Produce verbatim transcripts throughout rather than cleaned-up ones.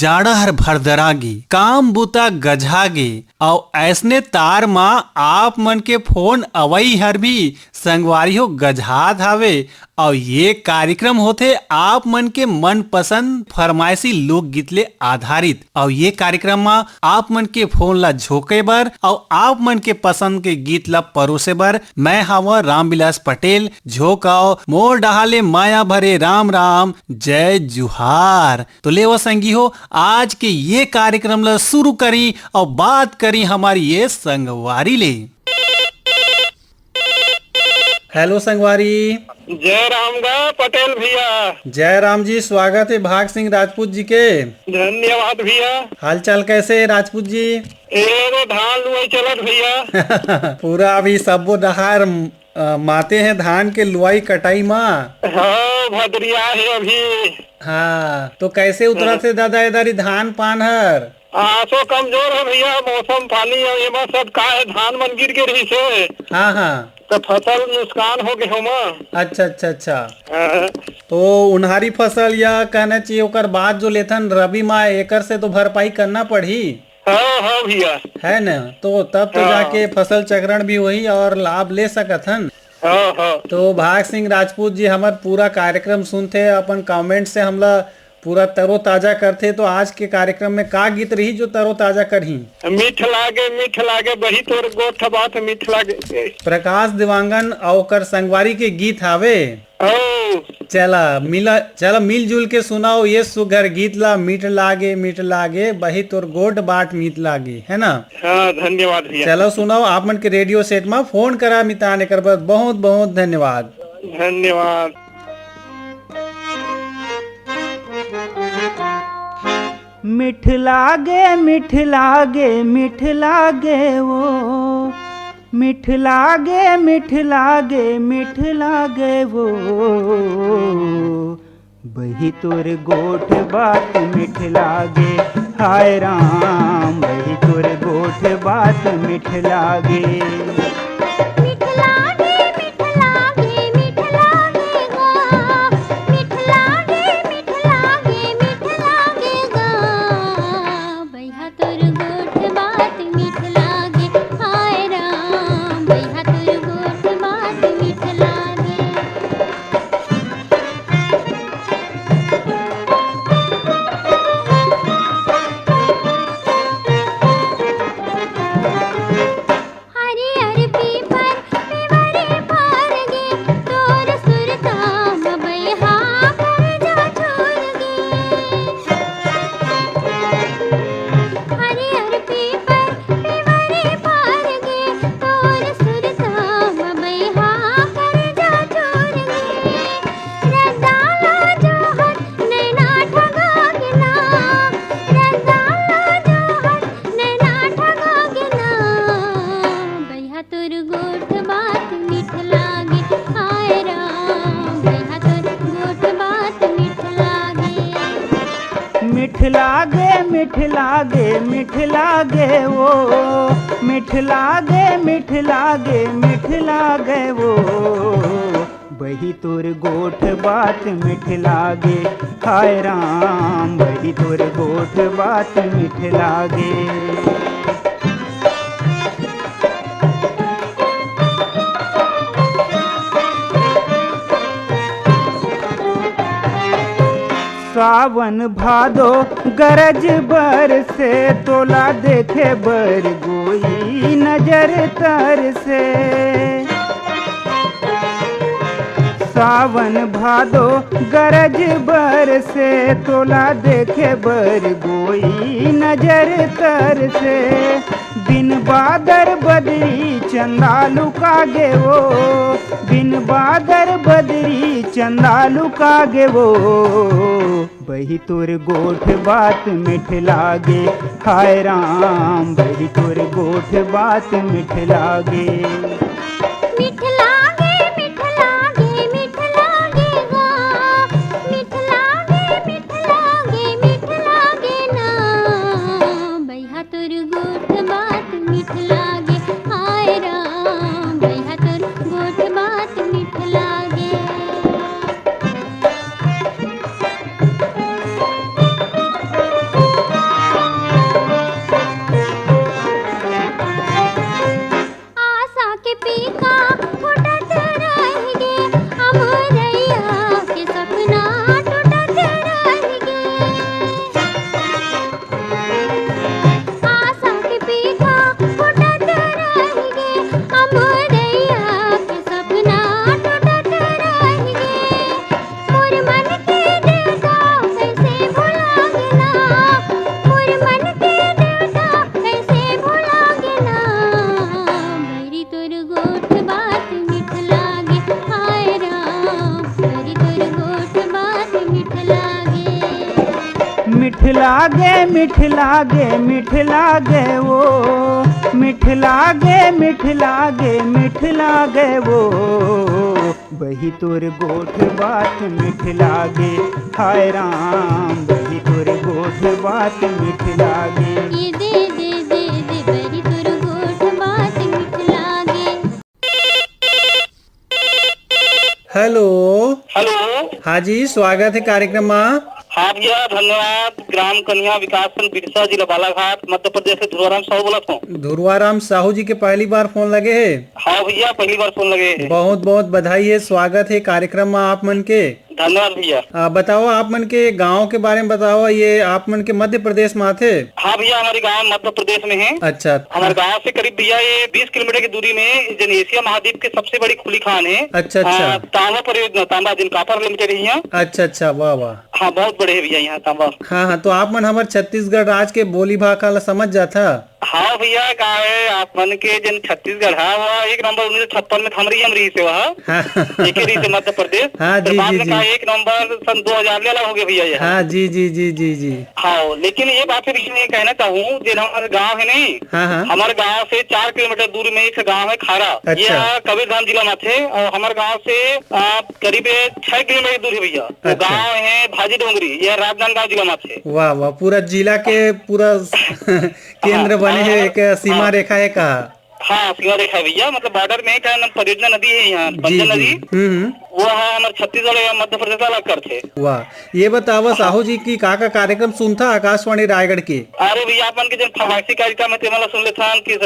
जाड़ा हर भरदरा गे, काम बुता गझा गे, अउ ऐसने तार मा आप मन के फोन अवई हर भी संगवारी हो गझात हावे। अउ ये कार्यक्रम होथे आप मन के मनपसंद फरमाइशी लोकगीत ले आधारित। अउ ये कार्यक्रम मा आप मन के फोन ला झोंके बर अउ आप मन के पसंद के गीत ला परोसे बर मैं हावं रामविलास पटेल। झोंकाव मोर डहाले माया भरे राम राम जय जुहार। तो लेवा संगी हो, आज के ये कार्यक्रम ला शुरू करी अउ बात करी हमारी ये संगवारी ले। हेलो संगवारी। जय राम गा पटेल भैया। जय राम जी, स्वागत है भाग सिंह राजपूत जी के। धन्यवाद भैया। हालचाल कैसे है राजपूत जी? ए रे धान लुआई चलत भैया। पूरा अभी सब्बो डहार, अ, माते हैं धान के लुआई कटाई मा। हाँ, भदरिया है अभी। हाँ, तो कैसे उतरत हे दादा एदारी धान पान हर? आसो कमजोर है भैया, मौसम पानी अउ एमा सब का है, धान मन गिर गे रहिस हे। हाँ, हाँ। तो फसल नुकसान हो गे होमा। अच्छा, अच्छा, अच्छा। हाँ। तो उन्हारी फसल या कहना चाहिए ओकर बाद जो लेथन रबी मा, एकर से तो भरपाई करना पड़ही। हाँ, हाँ भैया। है न? तो तब तो हाँ। जाके फसल चक्रण भी होही और लाभ ले सकत हन। हाँ, हाँ। तो भाग सिंह राजपूत जी हमर पूरा कार्यक्रम सुनथे, अपन कमेंट से हमला पूरा तरोताजा करथे, तो आज के कार्यक्रम में का गीत रही जो तरोताजा करही? मीठ लागे, मीठ लागे, बही तोर गोठ बात मीठ लागे। प्रकाश देवांगन अउ ओकर संगवारी के गीत हावे। ओ। चला मिला, चला मिलजुल के सुनाओ ये सुघर गीत ला, मीठ लागे, मीठ लागे, बही तोर गोठ बाट मीठ लागे, है ना? हाँ, धन्यवाद भैया। चलो सुनाओ, आप मन के रेडियो सेट मा फोन करा मितान, एकर बर बहुत बहुत धन्यवाद। धन्यवाद। मीठ लागे, मीठ लागे, मीठ लागे वो। मीठ लागे, मीठ लागे, मीठ लागे वो। बही तोर गोठ बात मीठ लागे। हाय राम, बही तोर गोठ बात मीठ लागे। मीठ लागे, मीठ लागे, मीठ लागे गा। मीठ लागे, मीठ लागे, मीठ लागे गा। बइहा तोर गोठ बात मीठ लागे। हाय राम, बइहा तोर गोठ बात मीठ लागे। हरियर पीपर पीवरे पार गे, तोर सुरता म बइहा करजा छोर गे। हरियर पीपर पीवरे पार गे, तोर सुरता म बइहा करजा छोर गे। रद्दा ला जोहत नैना ठगा गे ना, रद्दा ला जोहत नैना ठगा गे ना। बइहा तोर गोठ बात मीठ लागे। हाय राम, बइहा तोर गोठ बात मीठ लागे। मीठ लागे, मीठ लागे, मीठ लागे वो। मीठ लागे, मीठ लागे, मीठ लागे वो। बही तोर गोठ बात मीठ लागे। हाय राम, बही तोर गोठ बात मीठ लागे। सावन भादो गरज बरसे, तोला देखे बर गोई नजर तरसे। सावन भादो गरज बरसे, तोला देखे बर गोई नजर तरसे। बिन बादर बदरी चंदा लुका गे वो, बिन बादर बदरी चंदा लुका गे वो। बही तोर गोठ बात मीठ लागे। हाय राम, बही तोर गोठ बात मीठ लागे। मीठ लागे, मीठ लागे, मीठ लागे गा। मीठ लागे, मीठ लागे, मीठ लागे ना। बइहा तोर गोठ बात मीठ लागे। हाय राम, बइहा तोर गोठ बात मीठ लागे। लागे मीठ लागे मीठ लागे वो, मीठ लागे मीठ लागे मीठ लागे वो, बही तोर गोठ बात मीठ लागे। हाय राम, बही तोर गोठ बात मीठ लागे। ये दे दे दे दे बही तोर गोठ बात मीठ लागे। हेलो। हेलो। हाँ जी, स्वागत है कार्यक्रम मा। हाँ भैया, धन्यवाद। ग्राम कन्या विकास खंड बिरसा, जिला बालाघाट, मध्य प्रदेश से धुरवाराम साहू बोलत हूँ। धुरवाराम साहू जी के पहली बार फोन लगे है? हाँ भैया, पहली बार फोन लगे है। बहुत बहुत बधाई है, स्वागत है कार्यक्रम मा आप मन के। धन्यवाद भैया। आ, बताओ, आप मन के गांव के बारे में बताओ, ये आप मन के मध्य प्रदेश में आथे? हाँ भैया, हमारे गांव मध्य प्रदेश में है। अच्छा। हमारे गांव से करीब भैया ये बीस किलोमीटर की दूरी में जन एशिया महाद्वीप के सबसे बड़ी खुली खान है। अच्छा, अच्छा। आ, तांबा परियोजना, तांबा जिन कॉपर लिमिटेड है यहाँ। अच्छा, अच्छा, वाह, वाह। हाँ, बहुत बड़े है भैया यहाँ तांबा। हाँ, हाँ, तो आप मन हमर छत्तीसगढ़ राज के बोली भाखा ला समझ जाथा? हाँ भैया, का है, आप मन के जन छत्तीसगढ़ है, वह एक नंबर उन्नीस सौ छप्पन में हमरी हम रही से वह। हाँ। एक ही रही से मध्य प्रदेश। हाँ, फिर जी, बाद जी, में जी। का एक नंबर सन दो हजार ले अलग हो गए भैया ये। हाँ, जी, जी, जी, जी, जी। हाँ, लेकिन ये बात फिर मैं कहना चाहूँ, जिन हमारे गांव है नहीं, हाँ, हाँ। हमारे गांव से चार किलोमीटर दूर में एक गांव है खारा। अच्छा। यह कबीरधाम जिला में थे और हमारे गांव से, आ, करीब छह किलोमीटर दूर है भैया। वो अच्छा। गांव है भाजी डोंगरी, यह राजनांदगांव जिला में थे। वाह, वाह, पूरा जिला के पूरा केंद्र हाँ, बने है, हाँ, एक सीमा हाँ। रेखा है कहा। हाँ, सीमा रेखा है भैया, मतलब बॉर्डर में का नाम परियोजना नदी है यहाँ, जी, पंचन जी। नदी। हम्म, हम्म। वो है हमारे छत्तीसगढ़ या मध्य प्रदेश अलग करते। वाह, ये बतावा हाँ। साहू जी की का का कार्यक्रम सुनता आकाशवाणी रायगढ़ के? अरे भैया, अपन के जन फरमाइशी कार्यक्रम है, तेमन ला सुन लेथन कि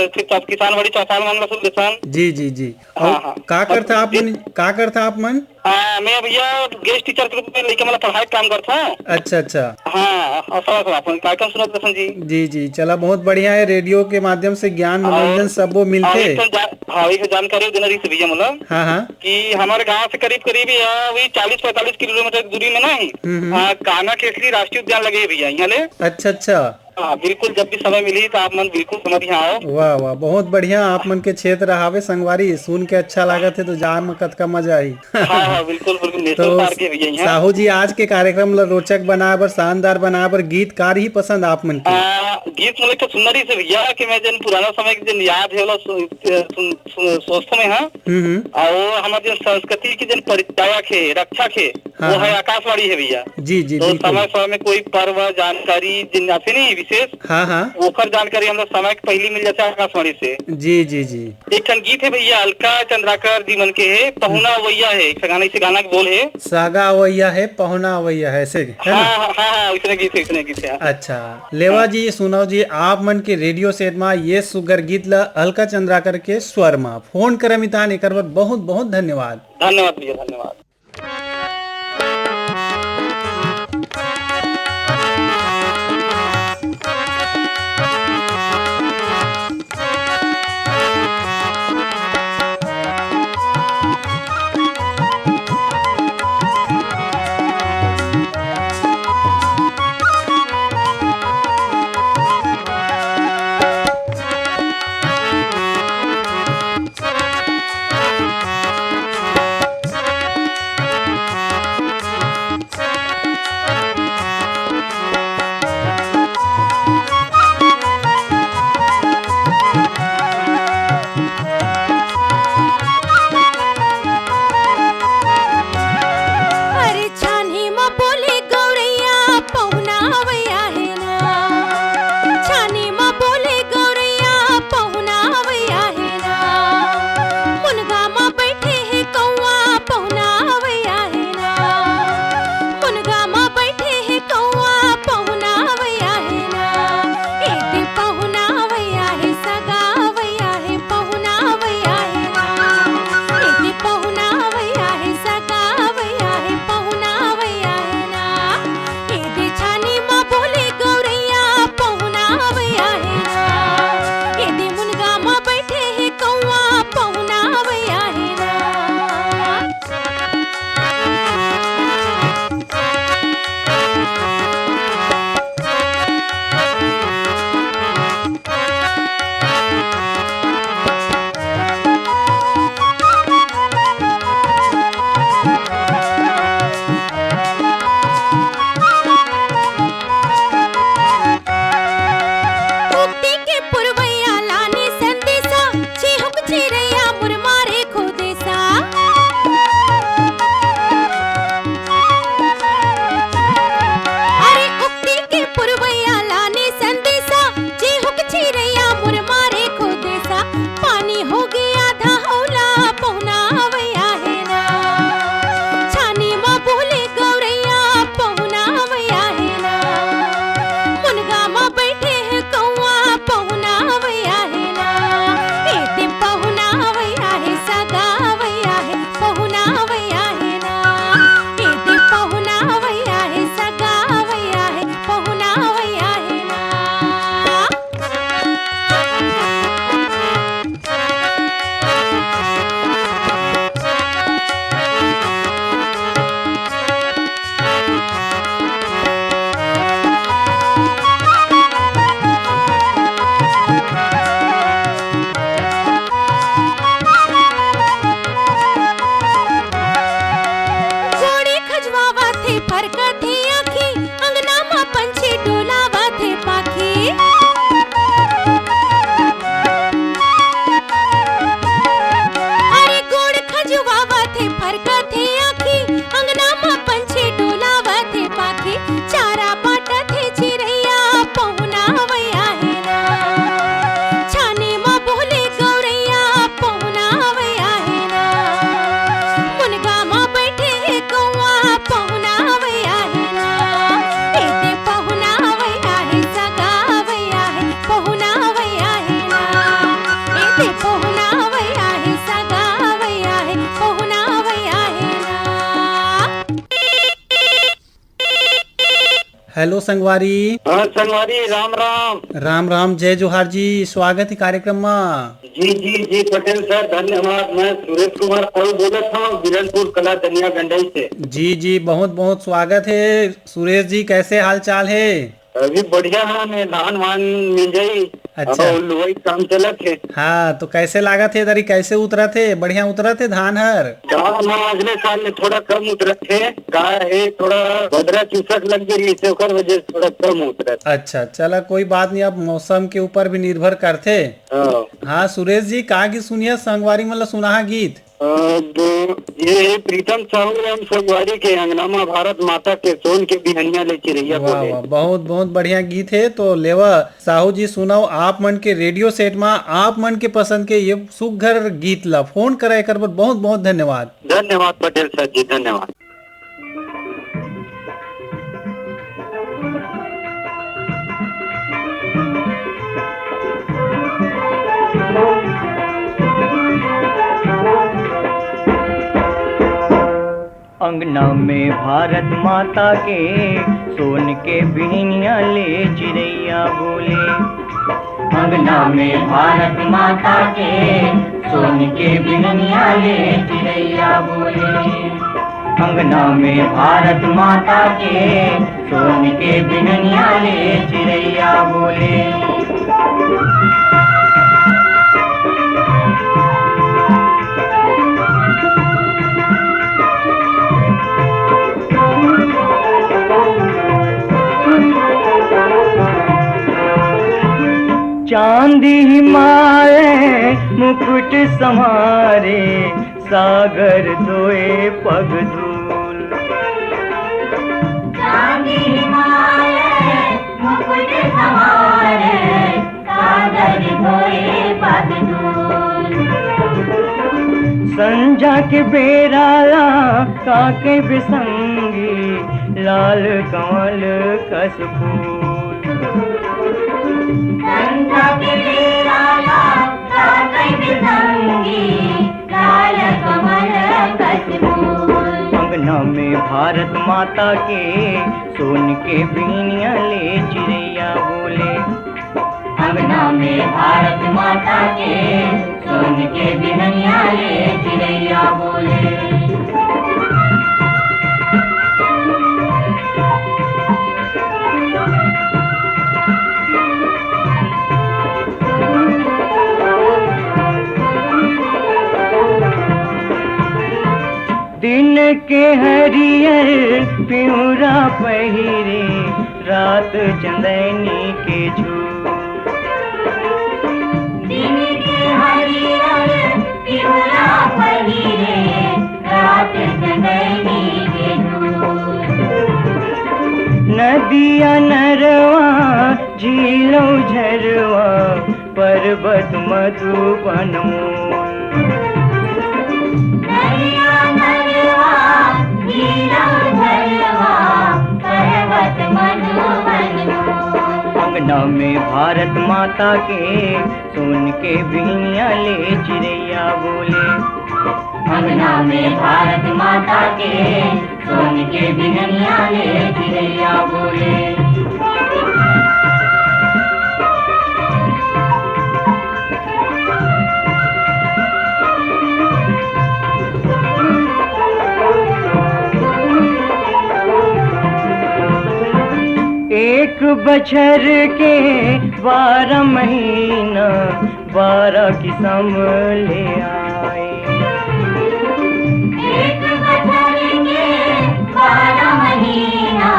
किसानवाड़ी चौपाल मन ला सुन लेथन। जी, जी, जी। हाँ, और हाँ। का करथा आप मन, का करथा आप मन? हाँ, मैं भैया गेस्ट टीचर के रूप में लइका मन ला पढ़ाई के काम करता हूँ। अच्छा, अच्छा। हाँ, और समझ रहा हूँ, अपन कार्यक्रम सुनत रसन जी। जी, जी, चला, बहुत बढ़िया है, रेडियो के माध्यम से ज्ञान, और, मनोरंजन सबो और मिलथे। एक ठन जा-, हाँ, एक ठन जानकारी देना रही से भैया, मतलब हाँ, हाँ। कि हमारे गांव से करीब करीब या वही चालीस पैंतालीस किलोमीटर की दूरी में ना ही, हम्म, हम्म। हाँ, कान्हा केसरी राष्ट्रीय उद्यान लगे है भैया, यहाँ ले। अच्छा, अच्छा। हाँ, बिल्कुल, जब भी समय मिली तो आप मन बिल्कुल समझ यहाँ आओ। वाह, वाह, बहुत बढ़िया आप मन के क्षेत्र हवे संगवारी, सुन के अच्छा लागत है, तो जाए में कतका मजा आई। हाँ, हाँ, बिल्कुल, बिल्कुल, नेशनल तो पार्क है भैया यहाँ। साहू जी, आज के कार्यक्रम ला रोचक बनाए बर, शानदार बनाए बर गीतकार ही पसंद आप मन के? आ, गीत मतलब तो सुनना रही से भैया कि मैं जन पुराना समय के जन याद है वाला सु-, सुन, सुन, सोचता मैं, हाँ। हम्म, हम्म। और वो हमारे जन संस्कृति की जन परिचायक है, रक्षक है, हाँ, वो है हाँ। आकाशवाणी है भैया। जी, जी, तो बिल्कुल। समय समय में कोई पर्व जानकारी जिन आते नहीं विशेष, हाँ, हाँ। ओकर जानकारी हम लोग समय के पहले मिल जाता है आकाशवाणी से। जी, जी, जी। एक ठन गीत है भैया, अलका चंद्राकर जी मन के है, पहुना अवैया है, एक ठन गाना, इसे गाना के बोल है। सागा अवैया है, पहुना अवैया है, ऐसे, है ना? हाँ, हाँ, हाँ, हाँ, इसने गीत है, इसने गीत है। अच्छा, लेवा जी, सुनाओ जी, आप मन के रेडियो सेट मा ये सुग्घर गीत ला अलका चंद्राकर के स्वर मा। फोन करम इतान, एकर बर बहुत, बहुत धन्यवाद। धन्यवाद भैया, धन्यवाद। हेलो संगवारी। हाँ संगवारी, राम राम। राम राम, जय जोहार जी, स्वागत है कार्यक्रम में। जी जी जी पटेल सर, धन्यवाद। मैं सुरेश कुमार साहू बोलत हूँ, बिरनपुर कला दनिया गंडई से। जी जी, बहुत बहुत स्वागत है सुरेश जी, कैसे हाल चाल है? अभी बढ़िया है, मैं धान वान मिंजई अच्छा। और लुवई काम चलत है। हाँ, तो कैसे लागत है दरी, कैसे उतरत है? बढ़िया उतरत है धान हर? धान हाँ, अगले साल ले थोड़ा कम उतरत है, का है थोड़ा बदरा चूसक लग गई, इसे ओकर वजह से थोड़ा कम उतरत। अच्छा, चला कोई बात नहीं, अब मौसम के ऊपर भी निर्भर करथे। हाँ। हाँ सुरेश जी, का गीत सुनिया संगवारी मन ला सुनाहा गीत? अ, दो, ये प्रीतम साहू राम संगवारी के अंगना मा भारत माता के सोन के बिहनिया ले चिरैया वाह बोले। वाह, बहुत बहुत बढ़िया गीत है। तो लेवा साहू जी सुनाओ, आप मन के रेडियो सेट मा आप मन के पसंद के ये सुघर गीत ला फोन करा, एकर बर बहुत बहुत धन्यवाद। धन्यवाद पटेल सर जी, धन्यवाद। अंगना में भारत माता के सोन के बिहनिया ले चिरैया बोले। अंगना में भारत माता के सोन के बिहनिया ले चिरैया बोले। अंगना में भारत माता के सोन के बिहनिया ले चिरैया बोले। चांदी हिमालय मुकुट संवारे, सागर धोए पग धूल। चांदी हिमालय मुकुट संवारे, सागर धोए पग धूल। संझा के बेरा ला काके बिसंगी, लाल कमल कस फूल। संझा के बेरा ला काके बिसंगी, लाल कमल कस फूल। अंगना में भारत माता के सोन के बिहनिया ले चिरैया बोले। अंगना में भारत माता के सोन के बिहनिया ले चिरैया बोले। दिन के हरियर पिउरा पहिरे, रात चंदैनी के झूल। दिन के हरियर पिउरा पहिरे, रात चंदैनी के झूल। नदिया नरवा झीलो झरवा, पर्वत मधुबन मोल। नदिया नरवा झीलो झरवा, पर्वत मधुबन मोल। अंगना में भारत माता के सोन के बिहनिया ले चिरैया बोले। अंगना में भारत माता के सोन के बिहनिया ले चिरैया बोले। एक बछर के बारह महीना, बारह किसम ले आए। एक बछर के बारह महीना,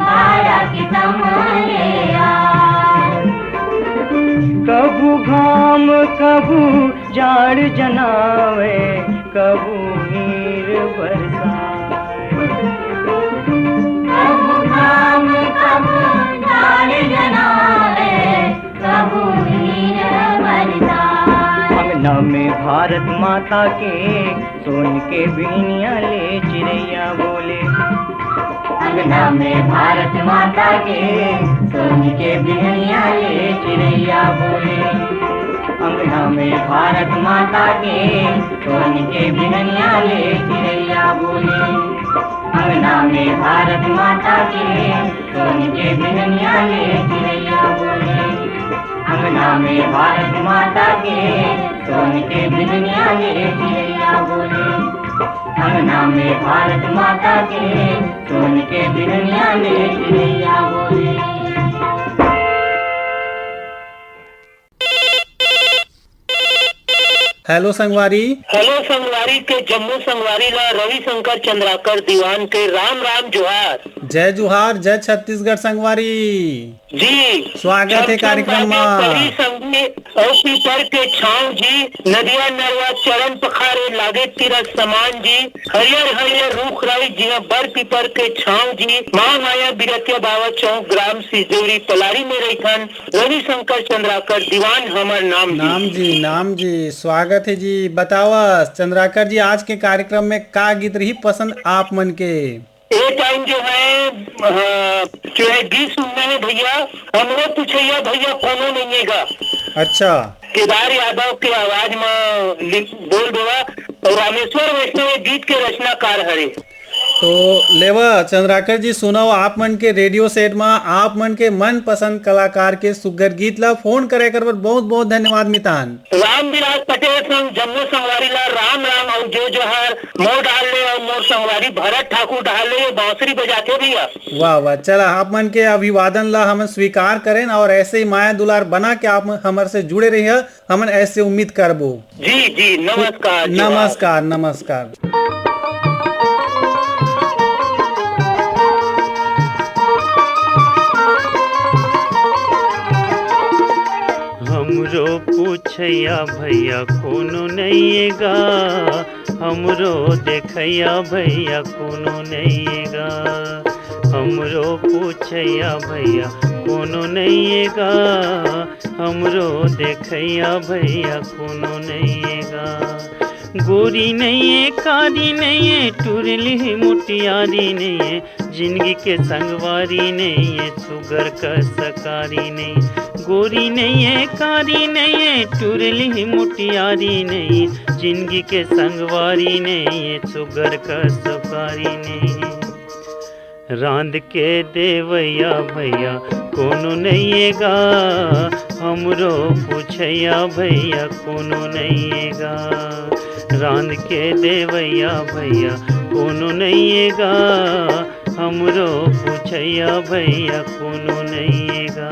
बारह किसम ले आए। कभू घाम कभू जाड़ जनावे, कभू नीर बरसाए। कभू घाम कभू जाड़ जनावे, कभू नीर बरसाए। अंगना में भारत माता के सोन के बिहनिया ले चिरैया बोले। अंगना में भारत माता के सोन के बिहनिया ले चिरैया बोले। अंगना में भारत माता के सोन के बिहनिया ले चिरैया बोले। अंगना में भारत माता के, सोन के बिजनिया ले चिड़ैया बोले। अंगना में भारत माता के, सोन के बिजनिया ले चिड़ैया बोले। अंगना में भारत माता के, सोन के बिजनिया ले चिड़ैया बोले। हेलो संगवारी। हेलो संगवारी के जम्मो संगवारी ला रविशंकर चंद्राकर दीवान के राम राम जोहार। जय जोहार, जय छत्तीसगढ़ संगवारी। जी। स्वागत हे कार्यक्रम मा। परी संगी अउ पीपर के छांव जी, नदिया नरवा चरण पखारे लागे तीरथ समान जी, हरियर हरियर रूख राई जिहां बर पीपर के छांव जी, मां माया बिरतिया बावा चौक ग्राम सिजौरी पलारी में रहिथन। रविशंकर चंद्राकर दीवान हमर नाम जी। नाम जी, नाम जी, स्वागत हे जी। बतावा चंद्राकर जी, आज के कार्यक्रम में का गीत रही पसंद आप मन के? ये टाइम जो है, अ, जो है गीत सुनना है भैया, हमरो पूछैया भैया कोनो नहीं है गा। अच्छा। केदार यादव के आवाज में लिख, बोल देवा और रामेश्वर वैष्णव ये गीत के रचनाकार हरे। तो लेवा चंद्राकर जी, सुनव आप मन के रेडियो सेट मा आप मन के मनपसंद कलाकार के सुग्घर गीत ला। फोन करे कर बर बहुत बहुत धन्यवाद मितान। रामविलास पटेल संग जम्मो संगवारी ला राम राम अउ जय जोहार। मोर डाल ले अउ मोर संगवारी भरत ठाकुर डाल ले, ये बांसुरी बजाथे भैया। वाह वाह, चला आप मन के अभिवादन ला हमन स्वीकार करेन और ऐसे ही माया दुलार बना के आप हमर से जुड़े रहिया, हमन ऐसे उम्मीद करबो। जी जी, नमस्कार, जोहार। नमस्कार, नमस्कार। हमरो पूछैया भैया कोनो नइये गा, हमरो देखैया भैया कोनो नइये गा, हमरो पूछैया भैया कोनो नइये गा, हमरो देखैया भैया कोनो नइये गा। गोरी नइये, कारी नइये, टुरली मुटियारी नइये, जिनगी के संगवारी नइये, सुगर कस कारी नइये। गोरी नइये, कारी नइये, टुरली मुटियारी नइये, जिनगी के संगवारी नइये, सुगर कस कारी नइये। रांध के देवैया भैया कोनो नइये गा, हमरो पूछैया भैया कोनो नइये गा। रांध के देवैया भैया कोनो नइये गा, हमरो पूछैया भैया कोनो नइये गा।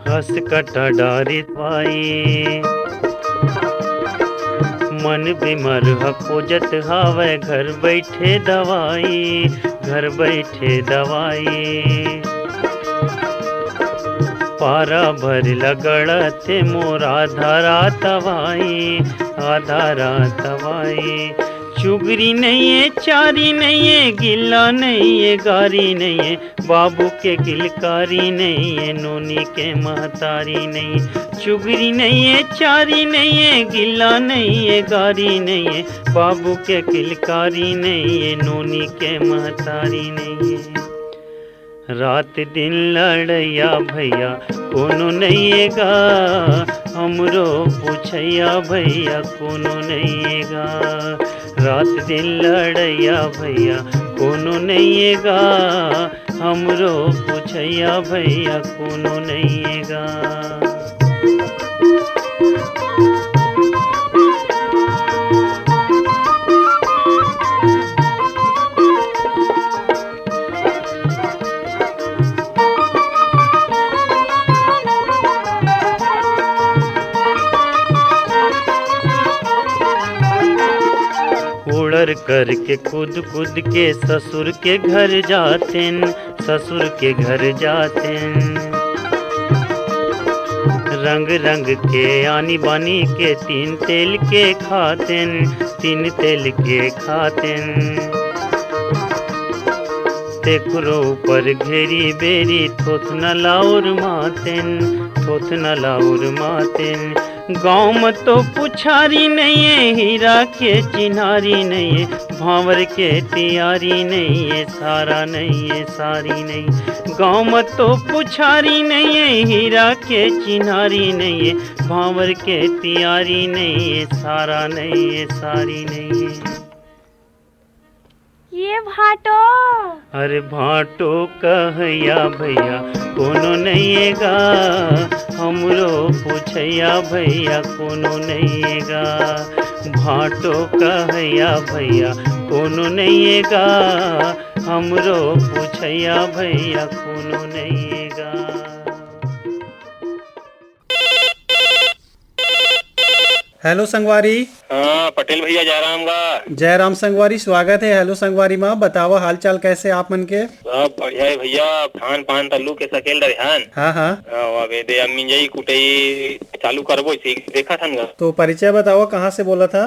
हस कटा डारित भाई, मन बीमार ह खोजत हावय घर बैठे दवाई, घर बैठे दवाई। पारा भर लगड़त मोर आधा रात भाई, आधा रात भाई। चुगरी नइये, चारी नइये, गिल्ला नइये, गारी नइये, बाबू के किलकारी नइये, नोनी के महतारी नइये। चुगरी नइये, चारी नइये, गिल्ला नइये, गारी नइये, बाबू के किलकारी नइये, नोनी के महतारी नइये। रात दिन लड़ैया भैया कोनो नइये गा, हमरो पूछैया भैया कोनो नइये गा। रात दिन लड़ैया भैया कोनो नइये गा, हमरो पूछैया भैया कोनो नइये गा। उड़र करके कूद कूद के ससुर के घर जातेन, ससुर के घर जातेन। रंग रंग के आनी बानी के तीन तेल के खातेन, तीन तेल के खातेन। तेखरो ऊपर घेरी बेरी थोथना लाउर मातेन, थोथना लाउर मातेन। गाँव म तो पुछारी नइये, हीरा के चिन्हारी नइये, भांवर के तियारी नइये, सारा नइये, सारी नइये। गाँव म तो पुछारी नइये, हीरा के चिन्हारी नइये, भांवर के तियारी नइये, सारा नइये, सारी नइये। ये भांटो। अरे भांटो कहैया भैया कोनो नइये गा, हमरो पुछैया भैया कोनो नइये गा। भांटो कहैया भैया कोनो नइये गा, हमरो पुछैया भैया कोनो नइये गा। हेलो संगवारी। हाँ, पटेल भैया, जयराम गा। जयराम संगवारी, स्वागत हे हेलो संगवारी मा। बतावा हाल चाल कैसे आप मन के? सब बढ़िया हे भैया, धान पान तल्लू के सकेल रहे हन। हाँ, हाँ। हाँ, अब एदे अब मिंजई कुटई चालू करबो, इसे देखत हन गा। तो परिचय बतावा, कहाँ से बोलत हा?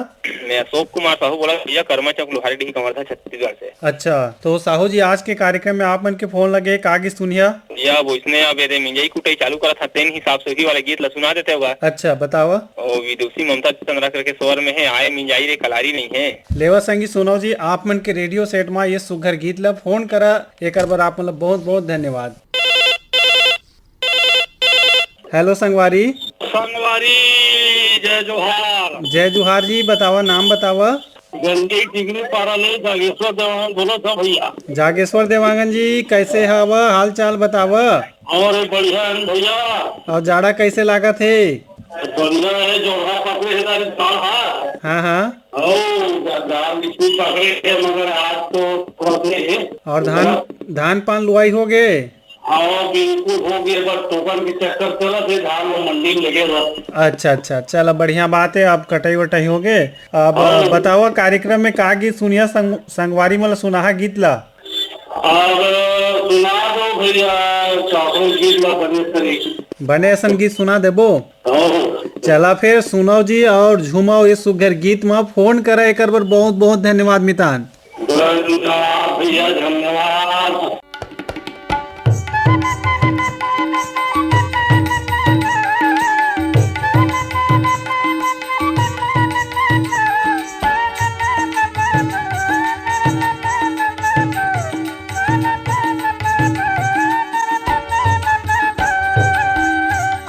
मैं अशोक कुमार साहू बोलत भैया, कर्मा चौक, लोहारी डीह, कवर्धा, छत्तीसगढ़ से। अच्छा, तो साहू जी, आज के कार्यक्रम में आप मन के फोन लगे, का गीत सुनिया? भैया, अब ओइसने अब एदे मिंजई कुटई चालू करत हा, तेन हिसाब से ओही वाला गीत ला सुना देते होगा। अच्छा, बतावा। ओ विदुषी ममता चंद्राकर के स्वर में हे, आए मिंजाई रे कलारी नइ हे। लेवा संगी सुनव जी, आप मन के रेडियो सेट मा ये सुघर गीत ला फोन करा, एकर बर आप मन ला बहुत बहुत धन्यवाद। हेलो संगवारी। संगवारी, जय जोहार। जय जोहार जी, बतावा, नाम बतावा। गंडी टिकरी पारा ले जागेश्वर देवांगन बोलत हा भैया। जागेश्वर देवांगन जी, कैसे हवा, हाल चाल बतावा। अरे बढ़िया हे भैया। अउ जाड़ा कैसे लागत हे? बढ़िया हे, जोरहा पकड़े हे तारी जाड़ हा। हाँ, हाँ। अउ जा-, जाड़ बिल्कुल पकड़े हे, मगर आज तो पकड़े हे। अउ धान, धान पान लुआई हो गे? हाँ, बिल्कुल हो गे, बस टोकन के चक्कर चलत हे, धान ला मंडी में लेगे बस। अच्छा, अच्छा, चला बढ़िया बात हे, अब कटई वटई हो गे। अब हाँ। बतावा कार्यक्रम में का गीत सुनिया संग-, संगवारी मन ला सुनाहा गीत ला? अब सुना दो भैया, चाहो गीत ला बने सही। बने असन गीत सुना देबो? हाँ। चला फिर सुनव जी अउ झूमव ये सुघर गीत मा, फोन करा एकर बर बहुत बहुत धन्यवाद मितान। धन्यवाद भैया, धन्यवाद।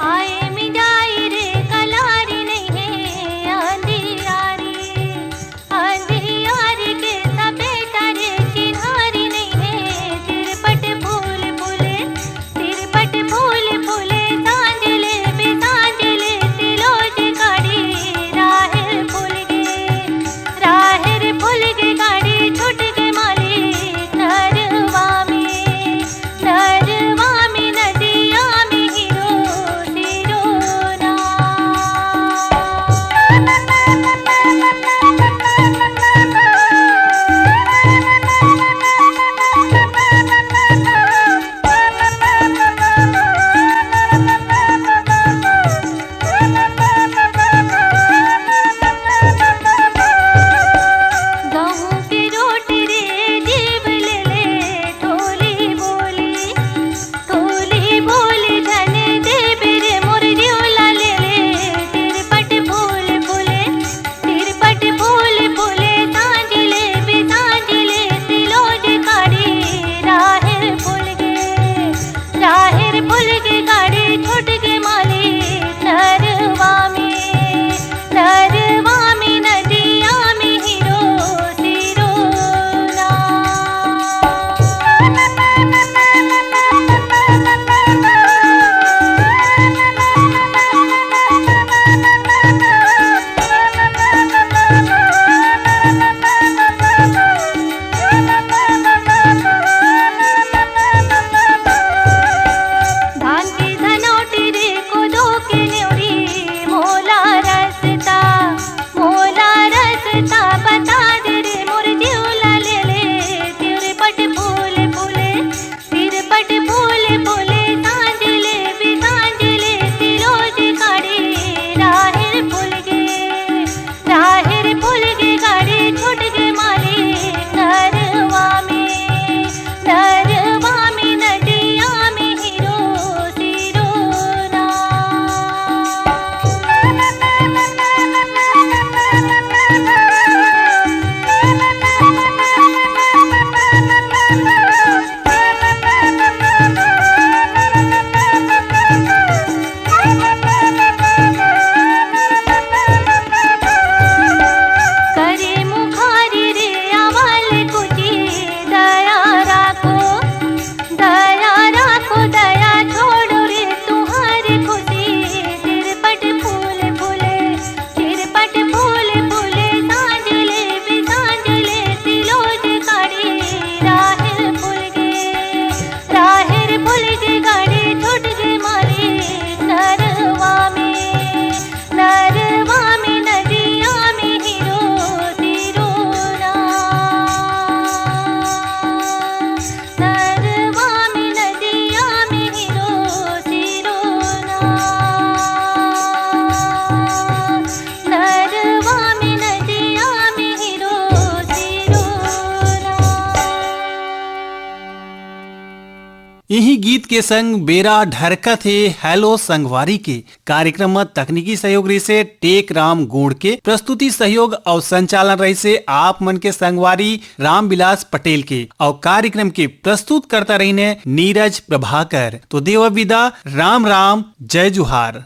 आए मिंजाई रे कलारी नइ हे अंधियारी, अंधियारी के सपेटा रे चिन्हारी इही गीत के संग बेरा ढरकत हे हेलो संगवारी के। कार्यक्रम म तकनीकी सहयोग रहिसे टेक राम गोंड के, प्रस्तुति सहयोग अउ संचालन रहिसे आप मन के संगवारी रामविलास पटेल के, अउ कार्यक्रम के प्रस्तुतकर्ता रहिन हे नीरज प्रभाकर। तो देवव विदा, राम राम, जय जोहार।